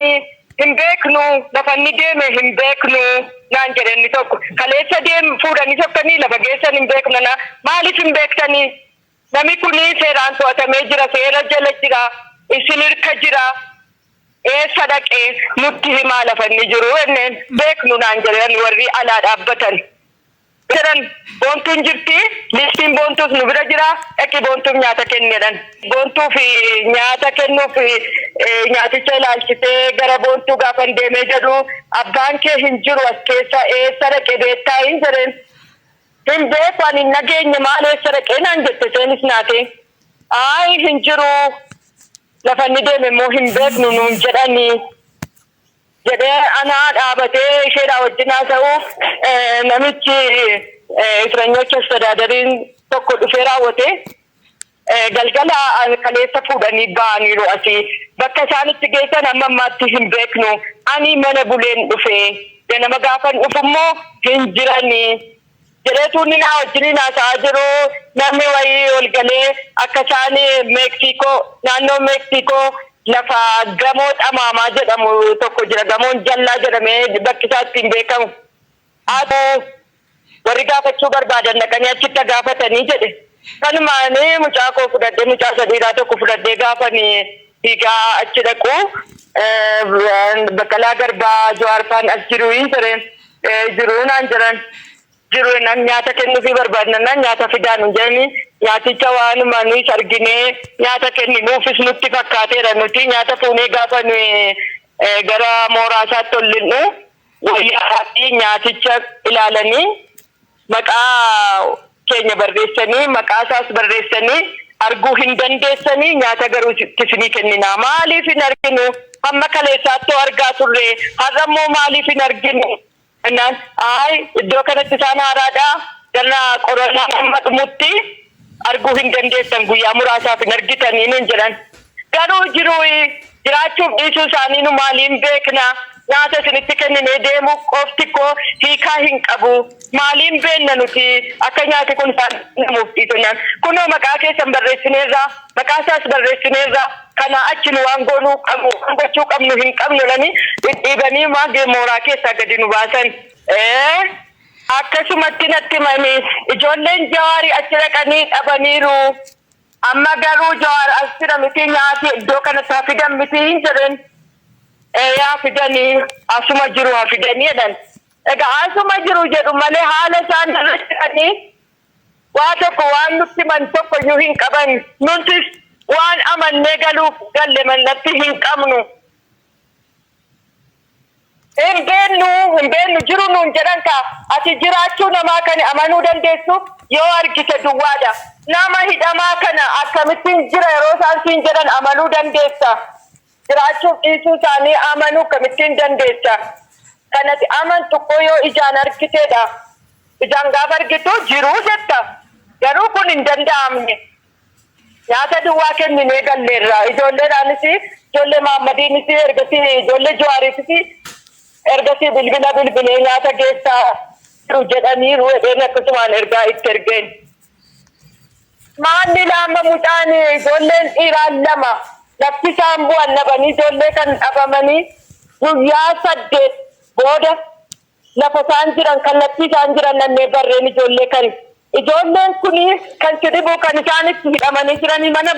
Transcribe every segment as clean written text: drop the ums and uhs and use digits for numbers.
Hin beeknu, lafa inni deeme hin beeknu naan jedhe inni tokko. Kaleessa deem fuudhanii sokkanii lafa geessan hin beeknu na maaliif hin beektanii? Nami kun seeraan to'atamee jira, seera jala jira, isin hirka jira. Eessa dhaqee nutti himaa lafa inni jiru jenneen beeknu naan jedhan warri alaa dhaabbatan. Jedhan Boontuun jirti, listiin Boontuus nu bira jira, dhaqi Boontuuf nyaata kenni jedhan. Boontuuf nyaata kennuuf nyaaticha ilaalchisee gara Boontuu gaafan deemee jedhu abbaan kee hin jiru as keessa eessa dhaqe beektaa hin jedheen. Hin beeku ani hin dhageenye maal eessa dhaqee naan jette isheenis naatee. Ayi hin jiru lafa inni deeme immoo hin beeknu nuun jedhanii. Jedhee anaa dhaabatee isheedhaa wajjin haasa'u namichi Isranyocha Astadaadariin tokko dhufee raawwate. Galgala kaleessa fuudhanii ba'aniiru asii. Bakka isaan itti geessan amma ammaatti hin beeknu. Ani mana buleen dhufe. Ganama gaafan dhufu immoo hin jiranii. Jedheetu inni naa wajjiniin haasa'aa jiru namni wayii ol galee akka isaan Meeksiikoo naannoo Meeksiikoo lafa gamoo xamaamaa jedhamu tokko jira gamoon jallaa jedhamee bakki isaa ittiin beekamu. Haa warri gaafachuu barbaadan dhaqanii achitti gaafatanii jedhe. Kanumaan mucaa koo fudhadhee mucaa sadiidhaa tokko fudhadhee gaafanii fiigaa achi dhaqu Baqqalaa Garbaa Jawaar faan as jiru hin jedheen jiru naan jedhan. Jiru jennaan nyaata kennuufii barbaadnannaan nyaata fidaa nun jedhanii nyaaticha waanuma nuyis arginee nyaata kenninuufis nutti fakkaateera nuti nyaata fuunee gaafa nuyi gara mooraa isaatti ol lixnu wayyaa fi nyaaticha ilaalanii maqaa keenya barreessanii maqaa isaas barreessanii arguu hin dandeessanii nyaata garuu itti isinii kenninaa maaliif hin arginu hamma kaleessaattoo argaa turre har'a immoo maaliif hin arginu jennaan ayi iddoo kanatti isaan haaraadha ganna qorannaan hamma dhumutti arguu hin dandeessan guyyaa muraasaaf hin argitanii nun jedhan garuu jiruu jiraachuuf dhiisuu isaanii nu maaliin beekna nyaata isinitti kenninee deemuu qofti koo hiikaa hin qabu maaliin beenna nuti akka nyaati kun isaan kennamuuf dhiisu jennaan kunoo maqaa keessan barreessineerra maqaa isaas barreessineerra kana achi nu waan goonuu qabnu waan gochuu qabnu hin qabnu jedhanii dhidhiibanii maagee mooraa keessaa gadi nu baasan. Akkasumatti natti himanii ijoolleen Jawaarii achi dhaqanii dhabaniiru. Amma garuu Jawaar as jira miti nyaati iddoo kanatti haa fidan miti hin jedheen. Ee haa fidanii asuma jiru haa fidanii jedhan. Egaa asuma jiru jedhu malee haala isaan irra jiranii waa tokko waan nutti himan tokko iyyuu hin qaban. Nutis waan amannee galuuf galle mallatti hin qabnu. Hin beennu hin beennu jiru nuun jedhan kaa ati jiraachuu namaa kan amanuu dandeessu yoo argite duwwaadha. Nama hidhamaa kana akkamittiin jira yeroo isaan siin jedhan amanuu dandeessa. Jiraachuuf dhiisuu isaanii amanuu akkamittiin dandeessa. Kan ati amantu koo yoo ijaan argiteedha. Ijaan gaafa argitu jiruu jetta. Garuu kun hin danda'amne. Nyaata duwwaa kenninee galleerra. Ijoolleedhaanis ijoollee Mahaammadiinis ergasii ijoollee Jawaariifis ergasii bilbila bilbilee nyaata geessaa jiru jedhaniiru jedheen akkasumaan ergaa itti ergeen. Maalli laama mucaan ijoolleen dhiiraa lama lafti isaan bu'an dhabanii ijoollee kan dhabamanii guyyaa 8 booda lafa isaan jiran kallattii isaan jiran dhannee barreen ijoollee kan ijoolleen kun kan si dhibu kan isaan itti hidhamanii jiranii mana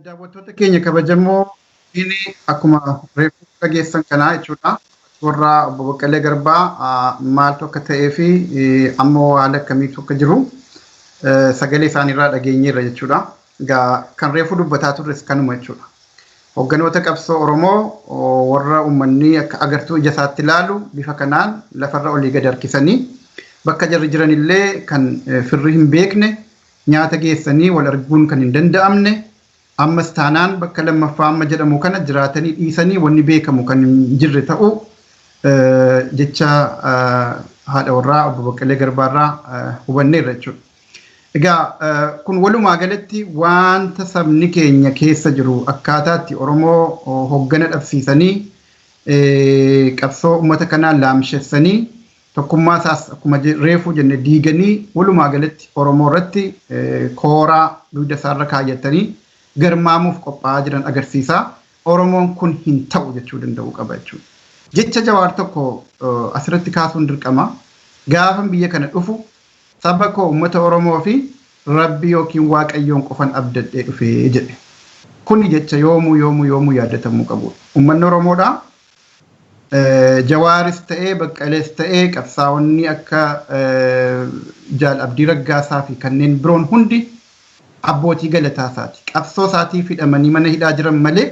Daawwattoota keenya kabajamoo inni akkuma reefu dhageessan kanaa jechuudha. Warra obbo Baqqalee Garbaa maaltu akka ta'ee fi ammoo haala akkamiitu akka jiru sagalee isaaniirraa dhageenyeerra jechuudha. Egaa kan reefu dubbataa turres kanuma jechuudha. Hogganoota qabsoo Oromoo warra uummanni akka agartuu ija isaatti ilaalu bifa kanaan lafarra olii gadi harkisanii bakka jarri jiranillee kan firri hin beekne nyaata geessanii wal arguun kan hin danda'amne ammas taanaan bakka lammaffaa amma jedhamu kana jiraatanii dhiisanii wanni beekamu kan hin jirre ta'uu jecha haadha warraa obbo Baqqalee Garbaarraa hubanneerra jechuudha. Egaa kun walumaa galatti wanta sabni keenya keessa jiru akkaataatti Oromoo hoggana dhabsiisanii qabsoo uummata kanaa laamshessanii Tokkummaa isaas akkuma reefuu jenne diiganii walumaa galatti Oromoo irratti kooraa dugda isaarra kaayyatanii garmaamuuf qophaa'aa jiran agarsiisa. Oromoon kun hin ta'u jechuu danda'uu qaba jechuudha. Jecha Jawaar tokko asirratti kaasuun dirqama. Gaafan biyya kana dhufu saba koo, uummata Oromoo fi Rabbi yookiin Waaqayyoon qofan abdadhee dhufee jedhe. Kuni jecha yoomuu yoomuu yoomuu yaadatamuu qabudha. Uummanni Oromoodhaa Jawaaris ta'ee, Baqqalees ta'ee, qabsaa'onni akka Jaal Abdii Raggaasaa fi kanneen biroon hundi abbootii galataa isaati. Qabsoo isaatiif hidhamanii mana hidhaa jiran malee,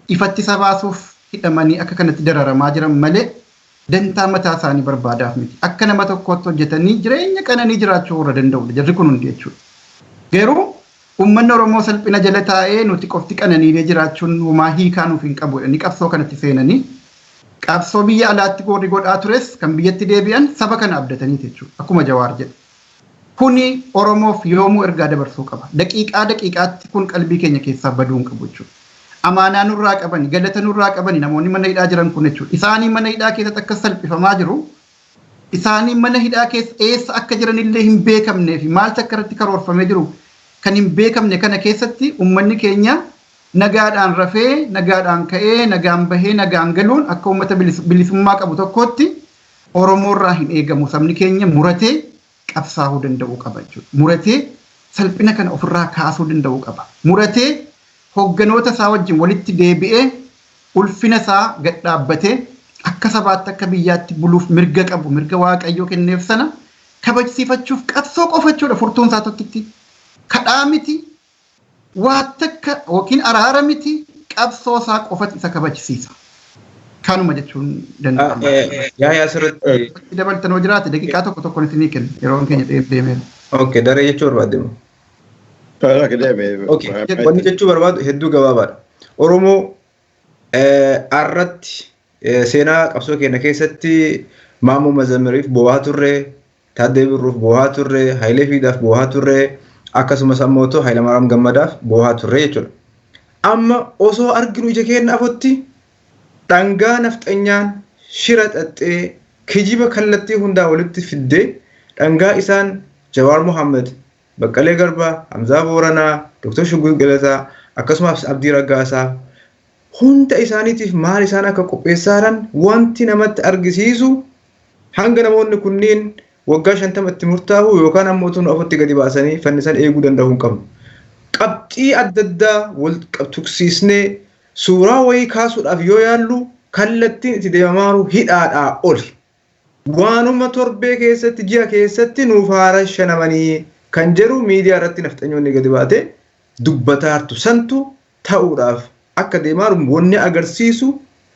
ifatti isa baasuuf hidhamanii akka kanatti dararamaa jiran malee, dantaa mataa isaanii barbaadaaf miti. Akka nama tokkootti hojjetanii jireenya qananii jiraachuu warra danda'udha. Jarri kun hundi jechuudha. Garuu uummanni Oromoo salphina jala taa'ee nuti qofti qananiinee jiraachuun homaa hiikaa nuuf hin qabu jedhanii qabsoo kanatti seenanii, qabsoo biyya alaatti warri godhaa tures kan biyyatti deebi'an saba kana abdataniiti jechuudha. Akkuma Jawaar jedhe. Kuni Oromoof yoomuu ergaa dabarsuu qaba. Daqiiqaa daqiiqaatti kun qalbii keenya keessaa baduu hin qabu jechuudha. Amaanaa nurraa qabani, galata nurraa qabani namoonni mana hidhaa jiran kun jechuudha. Isaanii mana hidhaa keessatti akka salphifamaa jiru, isaanii mana hidhaa keessa eessa akka jiran illee hin beekamnee fi maaltu akka irratti karoorfamee jiru kan hin beekamne kana keessatti, uummanni keenya nagaadhaan rafee, nagaadhaan ka'ee, nagaan bahee, nagaan galuun akka uummata bilisummaa qabu tokkootti Oromoorraa hin eegamu. Sabni keenya muratee qabsaa'uu danda'uu qaba jechuudha. Muratee salphina kana ofirraa kaasuu danda'uu qaba. Muratee hogganoota isaa wajjin walitti deebi'ee ulfina isaa gad dhaabbatee akka sabaatti, akka biyyaatti buluuf mirga qabu, mirga Waaqayyoo kenneef sana kabajsiifachuuf qabsoo qofa jechuudha furtuun isaa tokkitti. Kadhaa miti, waa takka yookiin araara miti, qabsoo isaa qofatu isa kabajsiisa. Kanuma jechuun danda'ama. Yaa, asirratti Dabaltan hoo jiraate daqiiqaa tokko tokkoon isinii kenna, yeroon keenya deemeera. Okay, daree jechuu barbaadde moo? Okay, wanni jechuu barbaadu hedduu gabaabaadha. Oromoo arratti seenaa qabsoo keenya keessatti Maammoo Mazamiriif bo'aa turre, Taaddee Birruuf bo'aa turre, Hayilee Fiidaaf bo'aa turre, akkasumas ammoo Hayilamaariyaam Gammadaaf bo'aa turre jechuudha. Amma osoo arginu ija keenya afotti dhangaa nafxanyaan shira xaxxee kijiba kallattii hundaa walitti fiddee dhangaa isaan Jawaar Mohaammed, Baqqalee Garbaa, Hamzaa Booranaa, Dr. Shugguut Galataa, akkasumas Abdii Raggaasaa hunda isaaniitiif maal isaan akka qopheessaaran wanti namatti argisiisu, hanga namoonni kunniin waggaa 50 itti murtaa'u yookaan ammoo tun ofitti gadi baasanii fannisan eeguu danda'uu hin qabnu. Qabxii adda addaa wal tuqsiisnee suuraa wayii kaasuudhaaf yoo yaallu, kallattiin itti deemamaaru hidhaadhaa oli. Waanuma torbee keessatti, ji'a keessatti nuuf haara shanamanii kan jedhu miidiyaa irratti nafxanyoonni gadi baatee dubbataartu santu ta'uudhaaf akka deemaaru wanni agarsiisu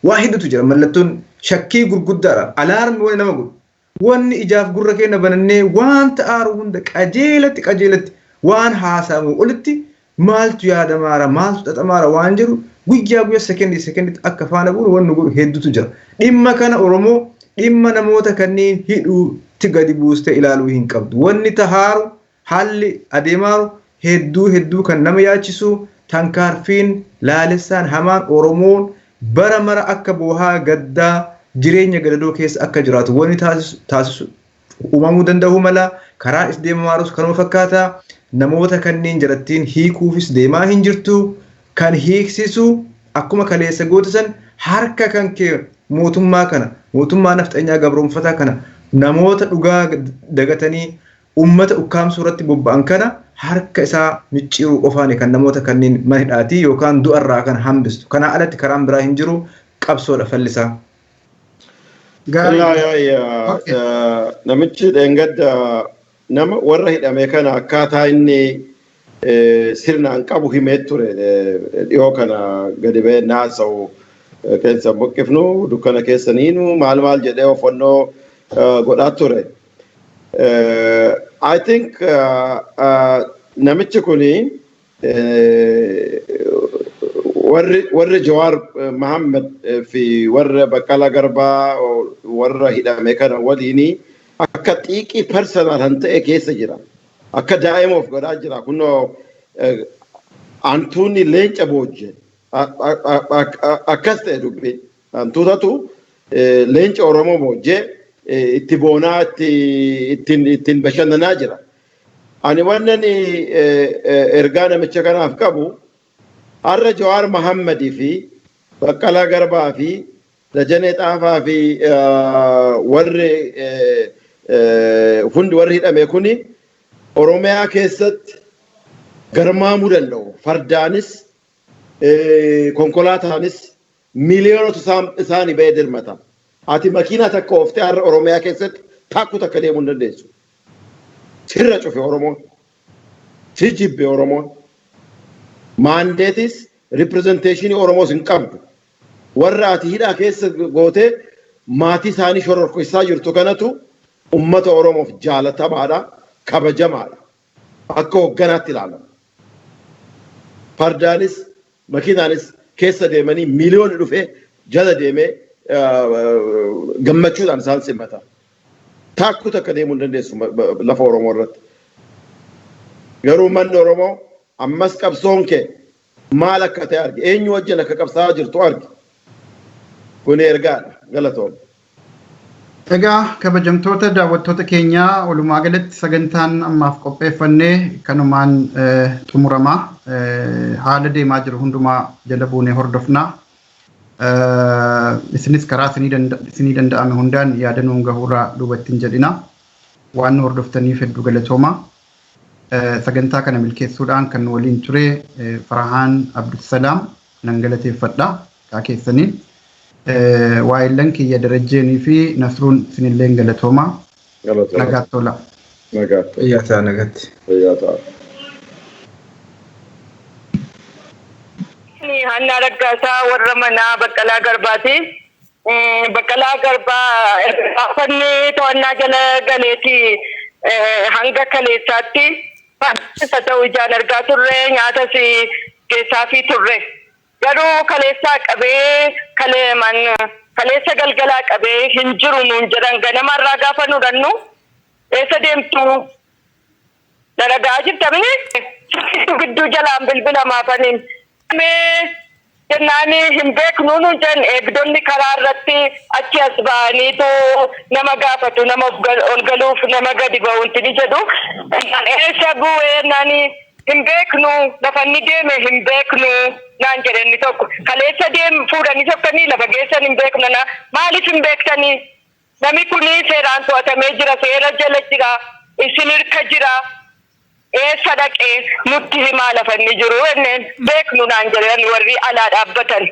waa hedduutu jira. Mallattoon shakkii gurguddaadhaan alarm wani nama godhu. Wanni ijaaf gurra keenya banannee waan ta'aaru hunda qajeelatti qajeelatti waan haasa'amu olitti maaltu yaadamaara, maaltu xaxamaara waan jedhu guyyaa guyyaa, sekendii sekenditti akka faana bu'uun wanni godhu hedduutu jira. Dhimma kana Oromoo dhimma namoota kanneen hidhuutti gadi buustee ilaaluu hin qabdu. Wanni tahaaru, haalli adeemaaru hedduu hedduu kan nama yaachisu, tankaarfiin laalessaan hamaan Oromoon bara mara akka boohaa gaddaa jireenya gadadoo keessa akka jiraatu wanni taasisu uumamuu danda'uu mala. Karaan is deemamaarus kanuma fakkaata. Namoota kanneen jalattiin hiikuufis deemaa hin jirtu. Kan hiiksisu akkuma kaleessa goote san harka kan kee mootummaa kana, mootummaa nafxanyaa gabroonfataa kana, namoota dhugaa dagatanii ummata ukkaamsuu irratti bobba'an kana harka isaa micciiruu qofaani kan namoota kanneen mana hidhaatii yookaan du'arraa kan hambistu. Kanaa alatti karaan biraa hin jiru, qabsoodha fallisaa. Namichi dheengadda nama warra hidhame kana akkaataa inni sirnaan qabu himee ture, dhiyoo kana gadi ba'ee naasa'u keessa buqqifnu dukkana keessaniinu maal maal jedhee ofannoo godhaa ture. I think namichi kuni warri Jawaar Mohammed fi warra Baqqalaa Garbaa warra hidhame kana waliini akka xiiqii personal kan ta'e keessa jira. Akka daa'ima of godhaa jira. Kunoo antuunni leenca boojje. Akkas ta'e dubbiin. Antuutatu leenca Oromoo boojjee. itti boonaa ittiin bashannanaa jira. Ani wannan ergaa namicha kanaaf qabu har'a Jawaar Mahammadii fi Baqqalaa Garbaa fi Dajanee Xaafaa fi warri hundi warri hidhame kuni Oromiyaa keessatti garmaamuu danda'u. Fardaanis konkolaataanis miiliyoonota isaanii ba'ee dirmata. Ati makiinaa takka ooftee har'a Oromiyaa keessatti taakku takka deemuu hin dandeessu. Sirra cufe Oromoon. Si jibbe Oromoon. Maandeetis ripirezenteeshinii Oromoos hin qabdu. Warra ati hidhaa keessa gootee maatii isaanii shororkeessaa jirtu kanatu uummata Oromoof jaalatamaadha, kabajamaadha. Akka hoogganaatti ilaalama. Fardaanis makiinaanis keessa deemanii miiliyoonni dhufee jala deemee gammachuudhaan isaan simata. Taakkuu takka deemuu hin dandeessu lafa Oromoo irratti. Garuu manni Oromoo ammas qabsoon kee maal akka ta'e arge. Eenyu wajjin akka qabsaa'aa jirtu arge. Kun ergaadha. Galatooma. Egaa kabajamtoota daawwattoota keenyaa, walumaa galatti sagantaan ammaaf qopheeffannee kanumaan xumuramaa. Haala deemaa jiru hundumaa jala buunee hordofnaa. Isinis karaa isinii danda'ame hundaan yaada nuun gahuurraa duubatti hin jedhina. Waan nu hordoftaniif hedduu galatooma. Sagantaa kana milkeessuudhaan kan nu waliin ture Farahaan Abdulsalaam nan galateeffadha. Kaa keessanii. Waa'illan kiyya Darajjeenii fi Nasruun isinilleen galatooma. Nagaatti tola. Nagaatti. Fayyaa ta'a, nagaatti. Fayyaa ta'a. Hannaa Raggaasaa warra manaa Baqqalaa Garbaati. Baqqalaa Garbaa gaafanni to'annaa jala galeeti hanga kaleessaatti isa ta'u ijaan argaa turre, nyaatas geessaafii turre. Garuu kaleessaa qabee, kaleeman kaleessa galgalaa qabee hin jiru nuun jedhan. Ganamarraa gaafa nu dhannu eessa deemtu na dhaga'aa jirtamni gidduu jalaan bilbilamaafaniin mee jennaan hin beeknu nuun jedhan. Eegdonni karaa irratti achi as ba'aniitu nama gaafatu, nama ol galuuf nama gadi ba'uunti ni jedhu. Eessa bu'ee jennaan hin beeknu, lafa inni deeme hin beeknu naan jedhe inni tokko. Kaleessa deem fuudhanii sokkanii lafa geessan hin beeknu. Na maaliif hin beektanii? Namni kun seeraan to'atamee jira, seera jala jira, isin hirka jira. Eessa dhaqee nutti himaa lafa inni jiru jenneen beeknu naan jedhan warri alaa dhaabbatan.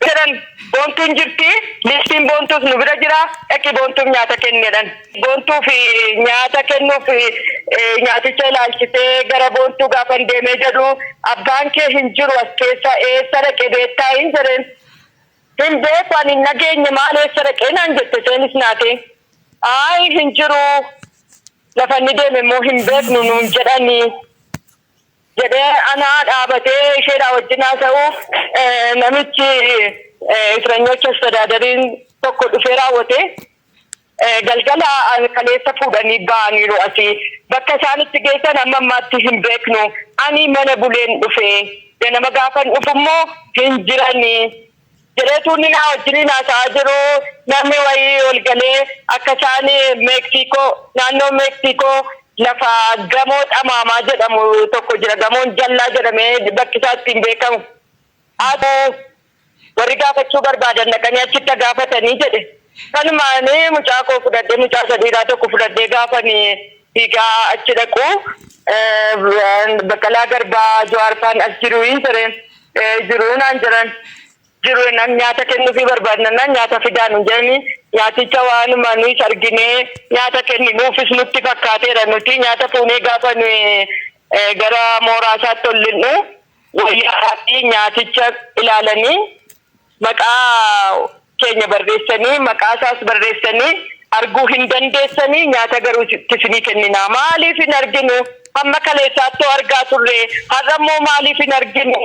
Jedhan Boontuun jirti, listiin Boontuus nu bira jira, dhaqi Boontuuf nyaata kenni jedhan. Boontuuf nyaata kennuuf nyaaticha ilaalchisee gara Boontuu gaafan deemee jedhu, abbaan kee hin jiru as keessa, eessa dhaqe beektaa hin jedheen. Hin beeku, ani hin nageenye, maal eessa dhaqee naan jette isheenis naate. Ayi, hin jiru, lafa inni deeme immoo hin beeknu nuun jedhanii. Jedhee anaa dhaabatee isheedhaa wajjin haasa'u namichi እስረኞች አስተዳዳሪin tokko dhufee raawwate galgala kaleessa fuudhanii ba'aniiru asii. Bakka isaan itti geessan amma ammaatti hin beeknu. Ani mana buleen dhufe, ganama gaafan dhufu immoo hin jiranii jedheetu inni naa wajjiniin haasa'aa jiru namni wayii ol galee akka isaan Meeksikoo, naannoo Meeksikoo lafa gamoo xamaamaa jedhamu tokko jira, gamoon jallaa jedhamee bakki isaa ittiin beekamu. Haa, warri gaafachuu barbaadan dhaqanii achitti gaafatanii jedhe. Kanumaan mucaa koo fudhadhee, mucaa sadiidhaa tokko fudhadhee gaafanii fiigaa achi dhaqu, Baqqalaa Garbaa, Jawaar faan as jiru hin jedheen, jiru naan jedhan. Jiru nan nyaata kennuufii barbaadnannaan nyaata fidaa nu jedhanii nyaaticha waanuma nuyis arginee nyaata kenninuufis nutti fakkaateera. Nuti nyaata fuunee gaafa nuyi gara mooraa isaatti ol linnu wayyaa fi nyaaticha ilaalanii maqaa keenya barreessanii, maqaa isaas barreessanii, arguu hin dandeessanii, nyaata garuu isinii kenninaa. Maaliif hin arginu? Hamma kaleessaattoo argaa turre, har'a immoo maaliif hin arginu?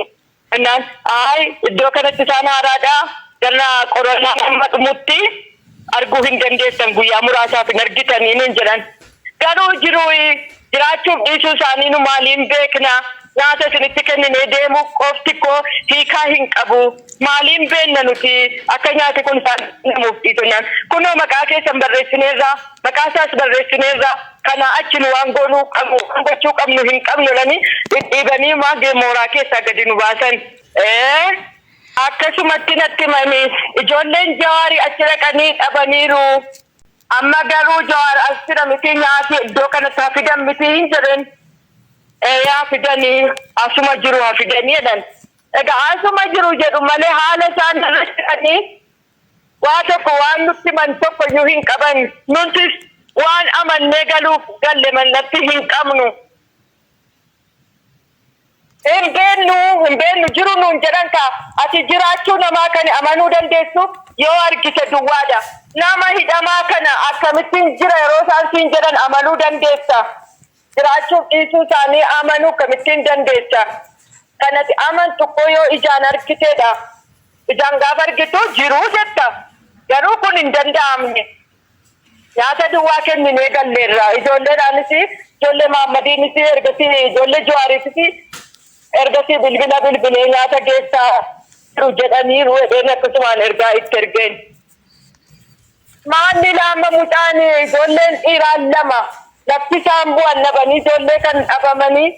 Jennaan, ayi, iddoo kanatti isaan haaraadha, gara qorannaa hamma dhumutti arguu hin dandeessan, guyyaa muraasaaf hin argitanii nuun jedhan. Garuu jiruu jiraachuuf dhiisuu isaanii nu maaliin beekna? Nyaata isinitti kenninee deemuu qofti koo hiikaa hin qabu. Maaliin beenna nuti akka nyaati kun isaan kennamuuf dhiisu? Kunoo maqaa keessan barreessineerra, maqaa isaas barreessineerra. Kana achi nu waan goonuu qabnu, waan gochuu qabnu hin qabnu jedhanii dhidhiibanii maa mooraa keessaa gadi nu baasan. Akkasumatti natti himanii ijoolleen Jawaarii achi dhaqanii dhabaniiru. Amma garuu Jawaar as jira miti, nyaati iddoo kanatti haa fidan miti hin jedheen. Haa fidanii, asuma jiru, haa fidanii jedhan. Egaa asuma jiru jedhu malee haala isaan irra jiranii waa tokko waan nutti himan tokko iyyuu hin qaban. Nutis waan amannee galuuf galle mallatti hin qabnu. Hin beennu, hin beennu, jiru nuun jedhan kaa. Ati jiraachuu namaa kan amanuu dandeessu yoo argite duwwaadha. Nama hidhamaa kana akkamittiin jira yeroo isaan siin jedhan amanuu dandeessa? Jiraachuuf dhiisuu isaanii amanuu akkamittiin dandeessa? Kanati amantu koo yoo ijaan argiteedha. Ijaan gaafa argitu jiruu jetta. Garuu kun hin danda'amne. Nyaata duwwaa kenninee galleerra. Ijoolleedhaanis, ijoollee Maammadiinis, ergasii ijoollee Jawaariitis ergasii bilbila bilbilee nyaata geessaa jiru jedhaniiru jedheen akkasumaan ergaa itti ergeen. Maalli laama mucaan ijoolleen dhiiraa lama lafti isaan bu'an dhabanii, ijoollee kan dhabamanii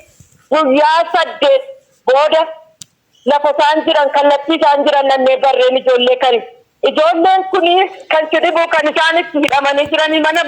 guyyaa 8 booda lafa isaan jiran, kallattii isaan jiran nannee barreen ijoollee kan. Ijoolleen kuni kan si dhibu kan isaan itti hidhamanii jiranii mana